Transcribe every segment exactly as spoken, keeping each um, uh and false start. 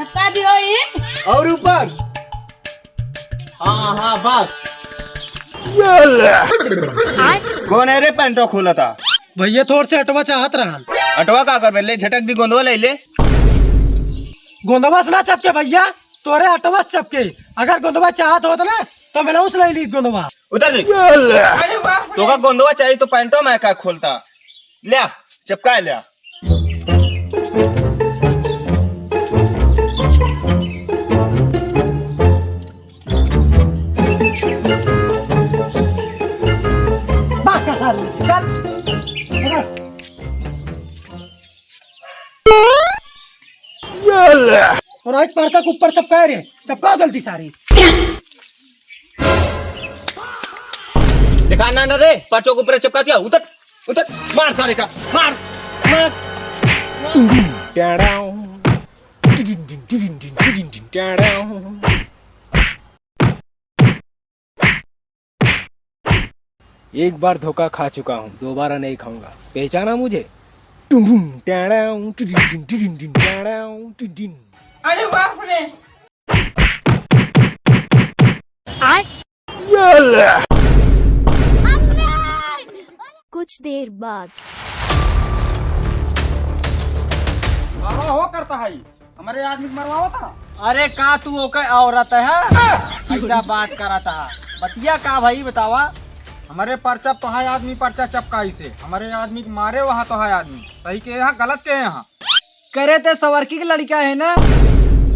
का जी होई? और ऊपर। हाँ, हाँ, बस। कौन है रे पैंटो खोलता? भैया, थोड़ से अटवा चाहत रहन। अटवा का करबे? ले, झटक दी गोंदवा ले ले। गोंदवा से ना चपके भैया, तोरे अटवा से चपके। अगर गोंदवा चाहत होत ना, तो मैं उस ले ली गोंदवा। उतर रे। अरे बाप रे। तोका गोंदवा चाहिए तो पैंटो में का खोलता? ले आ, चपका ले आ। बस कर सारी, चल। और आज पर्चा के ऊपर चपकाए रे, चपकाओ जल्दी सारी। देखा ना, ना रे, पर्चों के ऊपर चपका दिया। उतर, उतर, मार सारे का, मार, मार। एक बार धोखा खा चुका हूँ, दोबारा नहीं खाऊंगा। पहचाना मुझे? टुन टुन, टैड़ाऊं, टुन टुन, टुन टुन, टैड़ाऊं, टुन टुन। अरे बाप रे। कुछ देर बाद। वाह, वाह, हो करता है। हमरे आदमी के मरवावत ह? अरे का तू ओके औरत ह? ऐसा बात करत ह? बतिया का भई बतावा? हमरे पर्चा तोहार आदमी पर्चा चपकाइस ह। हमरे आदमी के मारे वहाँ तोहार आदमी। सही के यहाँ गलत के यहाँ? करे ते सवरकी के लड़का है ना?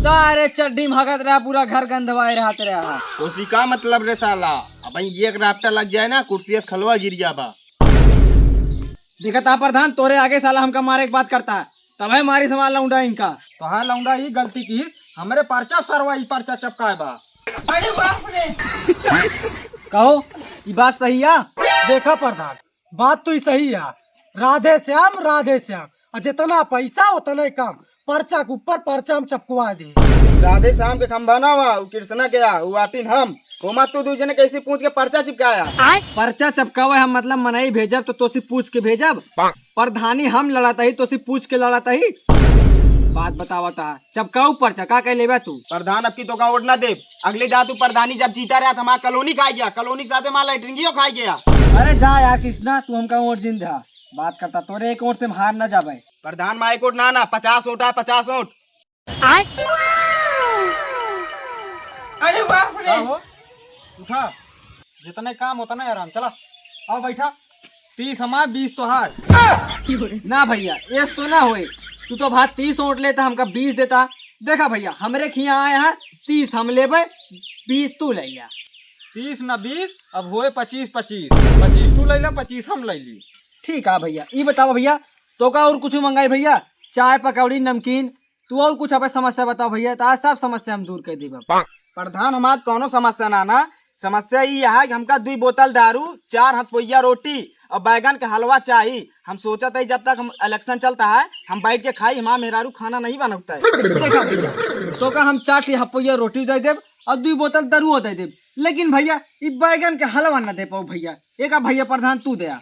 सारे चड्डी में हगत रहा, पूरा घर गंधवाए रहत रहा। तोसी का मतलब रे साला? अब एक रापटा लग जाए ना, कुर्सी से खलवा गिर जाबा। देखत ह प्रधान, तोरे आगे साला हमका मारे के बात करता है। तबे मारी समान लौंडा इनका। तोहार लौंडा ई गलती की, हमरे पर्चा सरवा ई पर्चा चपकाए बा। अरे बाप रे। कहो, ई बात सही है? देखा प्रधान, बात तो ई सही है। राधे श्याम, राधे श्याम, और जितना पैसा उतना ही काम, पर्चा के ऊपर पर्चा हम चपकवा दे। राधे श्याम के खंभा ना हुआ, वो कृष्णा के आ, वो आटिन हम। ओमा तू दू जने कैसे पूछ के पर्चा चिपकाया? पर्चा चपकावे हम, मतलब मनई भेजब तो तोसी पूछ के भेजब। प्रधानी हम लड़त ही, तोसी पूछ के लड़त ही। बात बतावत ह, चपकाऊ पर्चा का कह लेबे तू? प्रधान, अब की तोका वोट ना देब। अगले दाँव तू प्रधानी जब जीता रहा, हमार कॉलोनी खाई गया, कॉलोनी के साथे हमार लैट्रिंगियो खाई गया। अरे जा यार कृष्णा, तू हमका वोट जिन दे। बात करता, तोरे एक वोट से हम हार ना जाबे। प्रधान, माई कोट ना ना, पचास वोट है, पचास वोट। आय। अरे बाप रे। का हो? उठा, जितने काम उतने आराम। चला, आओ बैठा। तीस हमार, बीस तोहार। ना भैया, ऐस तो ना होए। तू तो भाई तीस वोट लेता, हमका बीस देता। देखा भैया, हमरे खिया आए हैं, तीस हम लेबे, बीस तू ले लिया। तीस ना बीस, अब होए पच्चीस, पच्चीस। पच्चीस तू ले ला, पच्चीस हम ले ली। ठीक है भैया, ई बतावा भैया, तोका और कुछ मंगाई भैया? चाय, पकौड़ी, नमकीन, तू और कुछ अपन समस्या बतावा भैया, तो आज सब समस्या हम दूर कर देबे। प्रधान, हमार कौनो समस्या ना ना, समस्या ई है कि हमका दुई बोतल दारू, चार हथपोइया रोटी और बैगन का हलवा चाही। हम सोचत है जब तक हम इलेक्शन चलता है, हम बैठ के खाई, हमार मेहरारू खाना नहीं बनौता है। देखा भैया, तोका हम चार ठी हथपोइया रोटी दे देब और दुई बोतल दारुओ दे देब, लेकिन भैया ई बैगन के हलवा ना दे पाओ भैया। एक भैया प्रधान तू दे आ।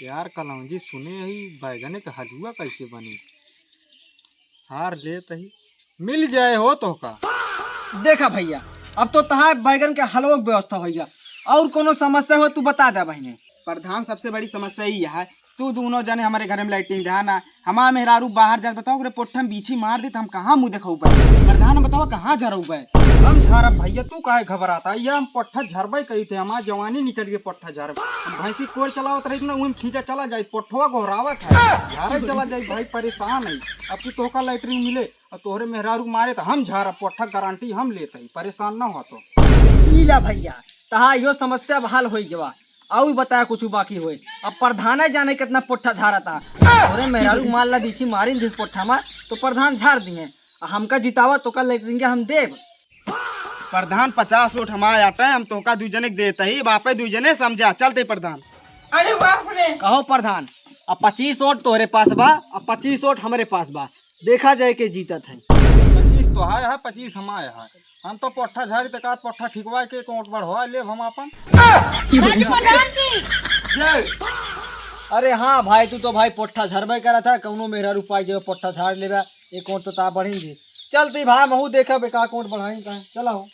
यार कलौंजी, सुने ही बैगन के हलवा कैसे बनी? हार लेत ही, मिल जाए हो तोहका। देखा भैया, अब तो तहार बैगन के हलवा के व्यवस्था होइगा, और कोनो समस्या हो तू बता दे बहिने। प्रधान, सबसे बड़ी समस्या ई है, तू दोनों जने हमरे घर में लैट्रिन रहा ना, हमार मेहरारू बाहर जात, बताओ ओकरे पोट्ठा में बीछी मार दे तो हम कहाँ मुँह देखौबे? प्रधान, बताओ कहाँ झरौबे? हम झरब भैया, तू काहे घबराता? ये हम पोट्ठा झरबे कही थे, हमार जवानी निकल गई पोट्ठा झरब। हम भैंसी कोर चलावत रही ना, उही में खींचा चला जाए, पोट्ठवा गोहरावत है, झरे चला जाए भाई, परेशान है। अब तू तोहका लैट्रिन मिले, अब तोहरे मेहरारू के मारे तो हम झारा पोट्ठा गारंटी हम लेत हई, परेशान ना हो तो। ई ला भैया, तहार इहो समस्या अब हल होई गवा। आऊ बताया कुछ बाकी होए। अब प्रधान जाने कितना पोट्ठा झारा था। तोहरे मेहरारू के मार ला बीछी मारिन दिस पोट्ठा मार, तो प्रधान झार दिए। आ हमका जितावा तो का लैट्रिन के हम देब। प्रधान पचास वोट हमारे आटे, हम तोहका दू जने के देत हई, बापे दू जने समझा, चलते प्रधान। अरे बाप रे। कहो प्रधान, अब पच्चीस वोट तोहरे पास बा, अब पच्चीस वोट हमरे पास बा, देखा जाए के जीतत है। पच्चीस तोहार है, पच्चीस हमार है। हम तो पोट्ठा झारी तक आज पोट्ठा ठिकवा के कोट बढ़वा लेब हम आपन। राजू प्रधान की। जय। अरे हाँ भाई, तू तो भाई पोट्ठा झरबे करत है, कौनो मेहरारू पाई जब पोट्ठा झार लेबे, एक वोट तो ता बढ़ी जी। चलती भाई, महू देखब, एक account बढ़ाई का, चला हो।